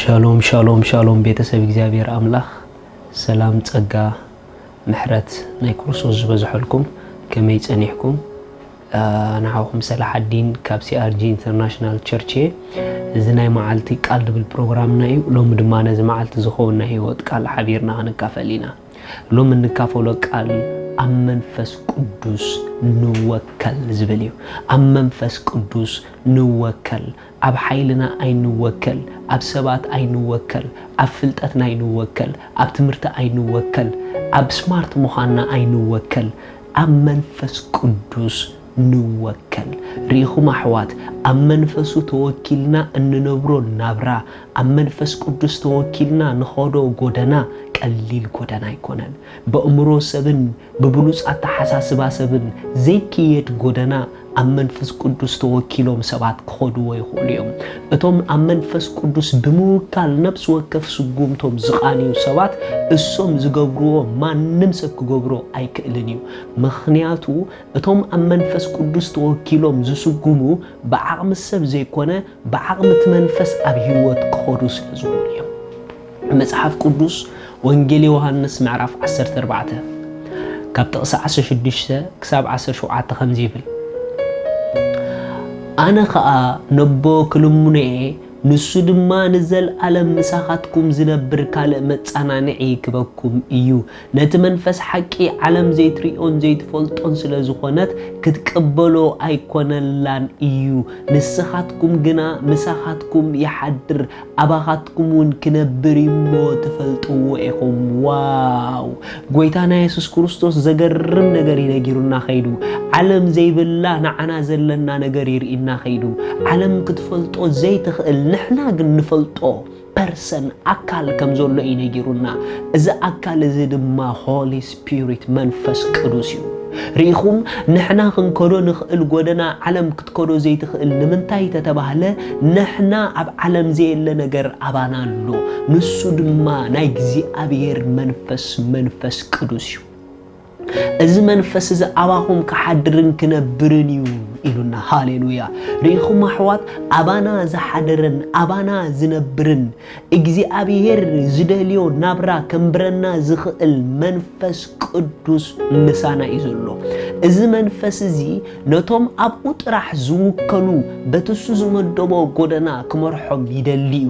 ሻሎም ሻሎም ሻሎም፣ ቤተሰብ እግዚኣብሔር ኣምላኽ ሰላም፣ ጸጋ፣ ምሕረት ናይ ክርስቶስ ዝበዝሐልኩም። ከመይ ጸኒሕኩም? ንዓኹም ሰላሓዲን ካብ CRG International Church እየ። እዚ ናይ መዓልቲ ቃል ድብል ፕሮግራምና እዩ። ሎሚ ድማ ነዚ መዓልቲ ዝኸውን ናይ ህይወት ቃል ሓቢርና ክንካፈል ኢና። ሎሚ እንካፈሎ ቃል ኣብ መንፈስ ቅዱስ ንወከል ዝብል እዩ። ኣብ መንፈስ ቅዱስ ንወከል። ኣብ ሓይልና ኣይንወከል፣ ኣብ ሰባት ኣይንወከል፣ ኣብ ፍልጠትና ኣይንወከል፣ ኣብ ትምህርቲ ኣይንወከል፣ ኣብ ስማርት ምዃንና ኣይንወከል፣ ኣብ መንፈስ ቅዱስ ንወከል። ርኢኹም ኣሕዋት፣ ኣብ መንፈሱ ተወኪልና እንነብሮ ናብራ፣ ኣብ መንፈስ ቅዱስ ተወኪልና ንኸዶ ጎደና ቀሊል ጎደና ኣይኮነን። በእምሮ ሰብን ብብሉጽ ኣተሓሳስባ ሰብን ዘይክየድ ጎደና ኣብ መንፈስ ቅዱስ ተወኪሎም ሰባት ክኸድዎ ይኽእሉ እዮም። እቶም ኣብ መንፈስ ቅዱስ ብምውካል ነፍሲ ወከፍ ስጉምቶም ዝቓንዩ ሰባት እሶም ዝገብርዎ ማንም ሰብ ክገብሮ ኣይክእልን እዩ። ምኽንያቱ እቶም ኣብ መንፈስ ቅዱስ ተወኪሎም ዝስጉሙ ብዓቕሚ ሰብ ዘይኮነ ብዓቕሚ እቲ መንፈስ ኣብ ህይወት ክኸዱ ስለ ዝኽእሉ እዮም። መጽሓፍ ቅዱስ ወንጌል ዮሃንስ ምዕራፍ ዓሰርተ ኣርባዕተ ካብ ጥቕሲ ዓሰርተ ሽዱሽተ ክሳብ ዓሰርተ ሸውዓተ ከምዚ ይብል፣ ኣነ ኸኣ ነቦ ክልምኖ እየ፣ ንሱ ድማ ንዘለኣለም ምሳኻትኩም ዝነብር ካልእ መጻናንዒ ክበኩም እዩ። ነቲ መንፈስ ሓቂ ዓለም ዘይትርእዮን ዘይትፈልጦን ስለ ዝኾነት ክትቅበሎ ኣይኮነላን እዩ። ንስኻትኩም ግና ምሳኻትኩም ይሓድር፣ ኣባኻትኩም እውን ክነብር እዩ እሞ ትፈልጥዎ ኢኹም። ዋው! ጎይታና የሱስ ክርስቶስ ዘገርም ነገር እዩ ነጊሩና ኸይዱ። ዓለም ዘይብላ ንዓና ዘለና ነገር ይርኢና ኸይዱ። ዓለም ክትፈልጦ ዘይትኽእል ንሕና ግን ንፈልጦ ፐርሰን ኣካል ከም ዘሎ እዩ ነጊሩና። እዚ ኣካል እዚ ድማ ሆሊ ስፒሪት መንፈስ ቅዱስ እዩ። ርኢኹም፣ ንሕና ክንከዶ ንኽእል ጎደና ዓለም ክትከዶ ዘይትኽእል ንምንታይ ተተባህለ፣ ንሕና ኣብ ዓለም ዘየለ ነገር ኣባና ኣሎ። ንሱ ድማ ናይ እግዚኣብሔር መንፈስ መንፈስ ቅዱስ እዩ። እዚ መንፈስ እዚ ኣባኹም ክሓድርን ክነብርን እዩ ኢሉና። ሃሌሉያ! ርኢኹም ኣሕዋት፣ ኣባና ዝሓደረን ኣባና ዝነብርን እግዚኣብሔር ዝደልዮ ናብራ ከንብረና ዝኽእል መንፈስ ቅዱስ ምሳና እዩ ዘሎ። እዚ መንፈስ እዚ ነቶም ኣብኡ ጥራሕ ዝውከሉ በቲ እሱ ዝመደቦ ጎደና ክመርሖም ይደሊ እዩ።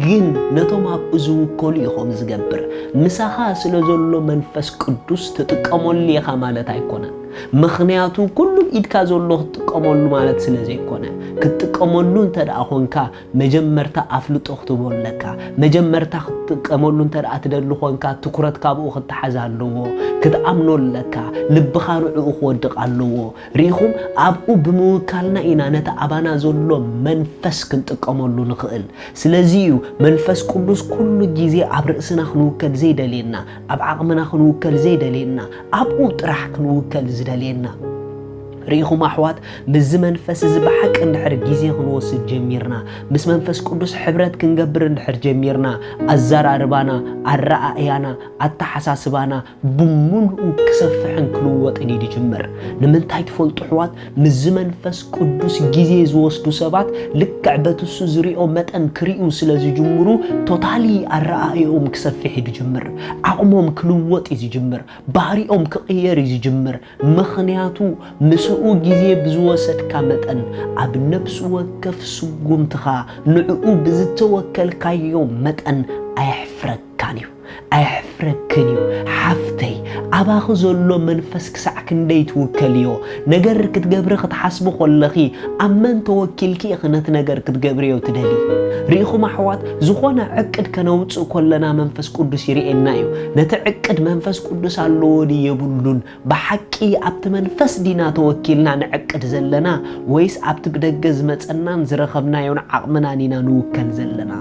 ግን ነቶም ኣብኡ ዝውከሉ ኢኹም ዝገብር። ምሳኻ ስለ ዘሎ መንፈስ ቅዱስ ትጥቀመሉ ኢኻ ማለት ኣይኮነን። ምኽንያቱ ኩሉ ኢድካ ዘሎ ክትጥቀመሉ ማለት ስለ ዘይኮነ፣ ክትጥቀመሉ እንተ ደኣ ኾንካ መጀመርታ ኣፍልጦ ክትህቦ ኣለካ። መጀመርታ ክትጥቀመሉ እንተ ደኣ ትደሊ ኾንካ ትኩረትካ ኣብኡ ክተሓዝ ኣለዎ። ክትኣምኖ ኣለካ። ልብኻ ንዕኡ ክወድቕ ኣለዎ። ርኢኹም፣ ኣብኡ ብምውካልና ኢና ነቲ ኣባና ዘሎ መንፈስ ክንጥቀመሉ ንኽእል። ስለዚ እዩ መንፈስ ቅዱስ ኩሉ ግዜ ኣብ ርእስና ክንውከል ዘይደልየና፣ ኣብ ዓቕምና ክንውከል ዘይደልየና፣ ኣብኡ ጥራሕ ክንውከል ዝደልየና። ርኢኹም ኣሕዋት፣ ምስዚ መንፈስ እዚ ብሓቂ እንድሕር ግዜ ክንወስድ ጀሚርና፣ ምስ መንፈስ ቅዱስ ሕብረት ክንገብር እንድሕር ጀሚርና፣ ኣዘራርባና፣ ኣረኣእያና፣ ኣተሓሳስባና ብምሉኡ ክሰፍሕን ክልወጥን እዩ ዝጅምር። ንምንታይ ትፈልጡ ኣሕዋት? ምስዚ መንፈስ ቅዱስ ግዜ ዝወስዱ ሰባት ልክዕ በቲ እሱ ዝሪኦ መጠን ክርእዩ ስለ ዝጅምሩ፣ ቶታሊ ኣረኣእይኦም ክሰፍሕ እዩ ዝጅምር። ዓቕሞም ክልወጥ እዩ ዝጅምር። ባህሪኦም ክቕየር እዩ ዝጅምር። ምኽንያቱ ምስኡ ግዜ ብዝወሰድካ መጠን ኣብ ነፍሲ ወከፍ ስጉምትኻ ንዕኡ ብዝተወከልካዮ መጠን ኣየሕፍረካን እዩ። ኣየሕፍረክን እዩ። ሓፍተይ፣ ኣባኺ ዘሎ መንፈስ ክሳዕ ክንደይ ትውከልዮ? ነገር ክትገብሪ ክትሓስቢ ከለኺ ኣብ መን ተወኪልኪ ኢኺ ነቲ ነገር ክትገብርዮ ትደሊ? ርኢኹም ኣሕዋት፣ ዝኾነ ዕቅድ ከነውጽእ ከለና መንፈስ ቅዱስ ይርእየና እዩ። ነቲ ዕቅድ መንፈስ ቅዱስ ኣለዎ ድዩ የብሉን? ብሓቂ ኣብቲ መንፈስ ዲና ተወኪልና ንዕቅድ ዘለና ወይስ ኣብቲ ብደገ ዝመጸናን ዝረኸብናዮን ዓቕምናን ኢና ንውከል ዘለና?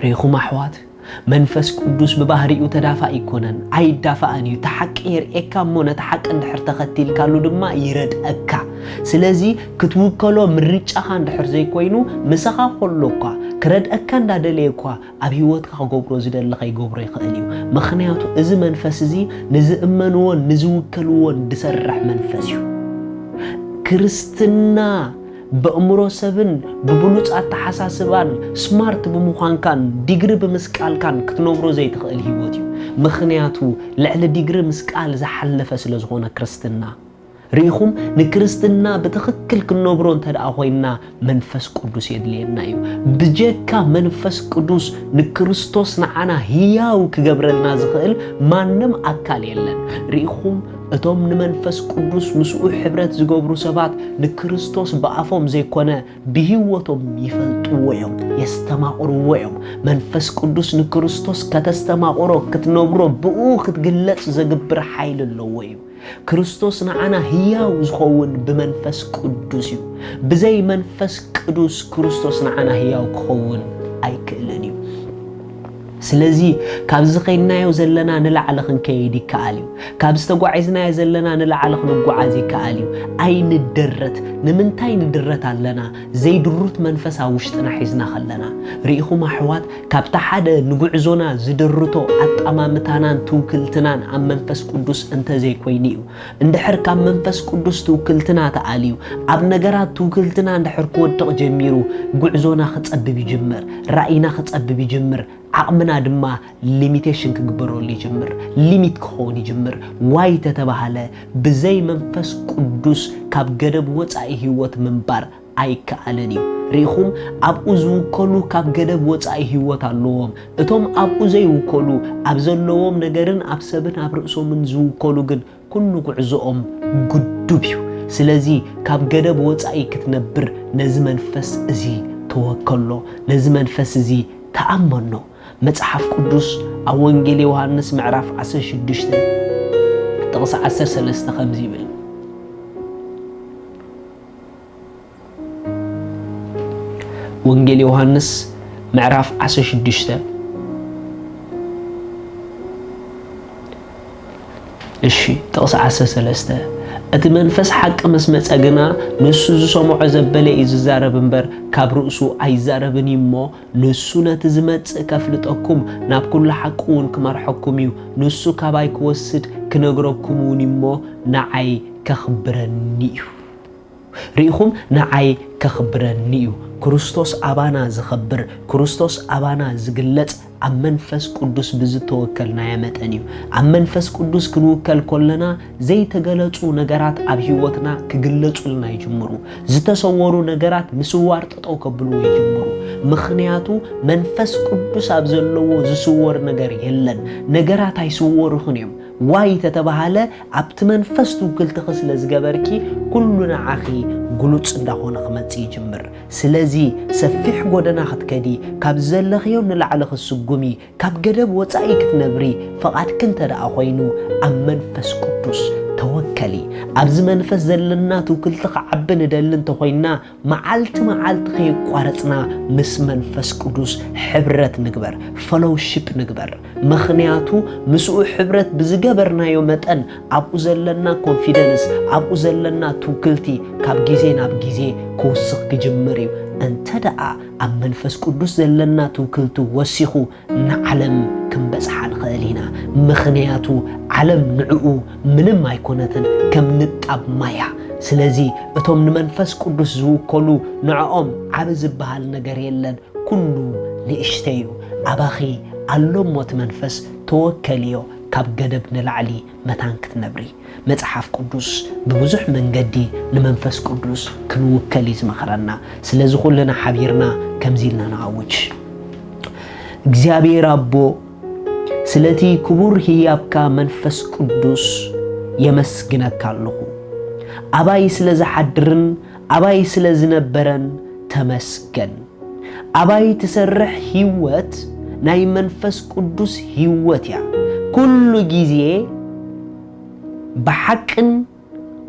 ርኢኹም ኣሕዋት፣ መንፈስ ቅዱስ ብባህሪኡ ተዳፋኢ ኣይኮነን፣ ኣይዳፋእን እዩ። እቲ ሓቂ የርእየካ እሞ ነቲ ሓቂ እንድሕር ተኸቲልካሉ ድማ ይረድኣካ። ስለዚ ክትውከሎ ምርጫኻ እንድሕር ዘይኮይኑ፣ ምሳኻ ከሎ እኳ፣ ክረድኣካ እንዳደለየ እኳ፣ ኣብ ህይወትካ ክገብሮ ዝደሊ ከይገብሮ ይኽእል እዩ። ምኽንያቱ እዚ መንፈስ እዚ ንዝእመንዎን ንዝውከልዎን ዝሰርሕ መንፈስ እዩ። ክርስትና ብእምሮ ሰብን ብብሉጽ ኣተሓሳስባን ስማርት ብምዃንካን ዲግሪ ብምስቃልካን ክትነብሮ ዘይትኽእል ህይወት እዩ። ምኽንያቱ ልዕሊ ዲግሪ ምስቃል ዝሓለፈ ስለ ዝኾነ ክርስትና። ርኢኹም፣ ንክርስትና ብትኽክል ክንነብሮ እንተ ደኣ ኮይንና መንፈስ ቅዱስ የድልየና እዩ። ብጀካ መንፈስ ቅዱስ ንክርስቶስ ንዓና ህያው ክገብረልና ዝኽእል ማንም ኣካል የለን። ርኢኹም፣ እቶም ንመንፈስ ቅዱስ ምስኡ ሕብረት ዝገብሩ ሰባት ንክርስቶስ ብኣፎም ዘይኮነ ብህይወቶም ይፈልጥዎ እዮም፣ የስተማቕርዎ እዮም። መንፈስ ቅዱስ ንክርስቶስ ከተስተማቕሮ፣ ክትነብሮ፣ ብኡ ክትግለጽ ዘግብር ሓይሊ ኣለዎ እዩ። ክርስቶስ ንዓና ህያው ዝኸውን ብመንፈስ ቅዱስ እዩ። ብዘይ መንፈስ ቅዱስ ክርስቶስ ንዓና ህያው ክኸውን ኣይክእልን እዩ። ስለዚ ካብዚ ኸይድናዮ ዘለና ንላዕሊ ክንከይድ ይከኣል እዩ። ካብ ዝተጓዒዝናዮ ዘለና ንላዕሊ ክንጓዓዝ ይከኣል እዩ። ኣይንደረት። ንምንታይ ንድረት ኣለና? ዘይድሩት መንፈስ ኣብ ውሽጥና ሒዝና ኸለና። ርኢኹም ኣሕዋት፣ ካብቲ ሓደ ንጉዕዞና ዝድርቶ ኣጠማምታናን ትውክልትናን ኣብ መንፈስ ቅዱስ እንተዘይኮይኑ እዩ። እንድሕር ካብ መንፈስ ቅዱስ ትውክልትና ተኣልዩ፣ ኣብ ነገራት ትውክልትና እንድሕር ክወድቕ ጀሚሩ፣ ጉዕዞና ክጸብብ ይጅምር፣ ራእይና ክጸብብ ይጅምር፣ ዓቕምና ድማ ሊሚቴሽን ክግበረሉ ይጅምር፣ ሊሚት ክኸውን ይጅምር። ዋይ ተተባሃለ፣ ብዘይ መንፈስ ቅዱስ ካብ ገደብ ወጻኢ ህይወት ምንባር ኣይከኣልን እዩ። ርኢኹም፣ ኣብኡ ዝውከሉ ካብ ገደብ ወጻኢ ህይወት ኣለዎም። እቶም ኣብኡ ዘይውከሉ፣ ኣብ ዘለዎም ነገርን ኣብ ሰብን ኣብ ርእሶምን ዝውከሉ ግን ኩሉ ጉዕዞኦም ግዱብ እዩ። ስለዚ ካብ ገደብ ወጻኢ ክትነብር ነዚ መንፈስ እዚ ተወከሎ፣ ነዚ መንፈስ እዚ ተኣመኖ። መጽሓፍ ቅዱስ ኣብ ወንጌል ዮሃንስ ምዕራፍ ዓሰርተ ሽዱሽተ ጥቕሲ ዓሰርተ ሰለስተ ከምዚ ይብል። ወንጌል ዮሃንስ ምዕራፍ ዓሰርተ ሽዱሽተ፣ እሺ፣ ጥቕሲ ዓሰርተ ሰለስተ፣ "እቲ መንፈስ ሓቂ ምስ መጸ ግና፣ ንሱ ዝሰምዖ ዘበለ እዩ ዝዛረብ እምበር፣ ካብ ርእሱ ኣይዛረብን እዩ እሞ፣ ንሱ ነቲ ዝመጽእ ከፍልጠኩም፣ ናብ ኩሉ ሓቂ እውን ክመርሐኩም እዩ። ንሱ ካባይ ክወስድ ክነግረኩም እውን እዩ እሞ፣ ንዓይ ከኽብረኒ እዩ።" ርኢኹም፣ ንዓይ ከኽብረኒ እዩ። ክርስቶስ ኣባና ዝኸብር፣ ክርስቶስ ኣባና ዝግለጽ ኣብ መንፈስ ቅዱስ ብዝተወከልናዮ መጠን እዩ። ኣብ መንፈስ ቅዱስ ክንውከል ከለና ዘይተገለጹ ነገራት ኣብ ህይወትና ክግለጹልና ይጅምሩ። ዝተሰወሩ ነገራት ምስዋር ጠጠው ከብልዎ ይጅምሩ። ምኽንያቱ መንፈስ ቅዱስ ኣብ ዘለዎ ዝስወር ነገር የለን። ነገራት ኣይስወሩኽን እዮም። ዋይ ተተባሃለ ኣብቲ መንፈስ ትውክልትኺ ስለ ዝገበርኪ ኩሉ ንዓኺ ግሉጽ እንዳኾነ ክመጽእ ይጅምር። ስለዚ ሰፊሕ ጎደና ክትከዲ፣ ካብ ዘለኽዮ ንላዕሊ ክትስጉሚ፣ ካብ ገደብ ወጻኢ ክትነብሪ ፍቓድኪ እንተ ደኣ ኮይኑ፣ ኣብ መንፈስ ቅዱስ ተወከሊ። ኣብዚ መንፈስ ዘለና ትውክልቲ ክዓቢ ንደሊ እንተኾይንና፣ መዓልቲ መዓልቲ ከየቋረጽና ምስ መንፈስ ቅዱስ ሕብረት ንግበር፣ ፈሎውሺፕ ንግበር። ምኽንያቱ ምስኡ ሕብረት ብዝገበርናዮ መጠን ኣብኡ ዘለና ኮንፊደንስ፣ ኣብኡ ዘለና ትውክልቲ ካብ ግዜ ናብ ግዜ ክውስኽ ክጅምር እዩ። እንተ ደኣ ኣብ መንፈስ ቅዱስ ዘለና ትውክልቲ ወሲኹ ንዓለም ክንበጽሓ ንኽእል ኢና። ምኽንያቱ ዓለም ንዕኡ ምንም ኣይኮነትን፣ ከም ንጣብ ማይ እያ። ስለዚ እቶም ንመንፈስ ቅዱስ ዝውከሉ ንዕኦም ዓቢ ዝበሃል ነገር የለን፣ ኩሉ ንእሽተይ እዩ። ኣባኺ ኣሎ እሞ እቲ መንፈስ ተወከልዮ፣ ካብ ገደብ ንላዕሊ መታን ክትነብሪ። መጽሓፍ ቅዱስ ብብዙሕ መንገዲ ንመንፈስ ቅዱስ ክንውከል እዩ ዝመኽረና። ስለዚ ኩልና ሓቢርና ከምዚ ኢልና ንኣውጅ። እግዚኣብሔር ኣቦ፣ ስለቲ ክቡር ህያብካ መንፈስ ቅዱስ የመስግነካ ኣለኹ። ኣባይ ስለ ዝሓድርን ኣባይ ስለ ዝነበረን ተመስገን። ኣባይ ትሰርሕ ህይወት ናይ መንፈስ ቅዱስ ህይወት እያ። ኩሉ ግዜ ብሓቅን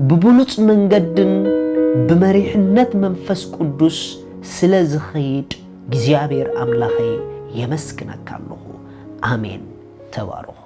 ብብሉጽ መንገድን ብመሪሕነት መንፈስ ቅዱስ ስለ ዝኸይድ እግዚኣብሔር ኣምላኸይ የመስግነካ ኣለኹ። ኣሜን። ተባረኹ።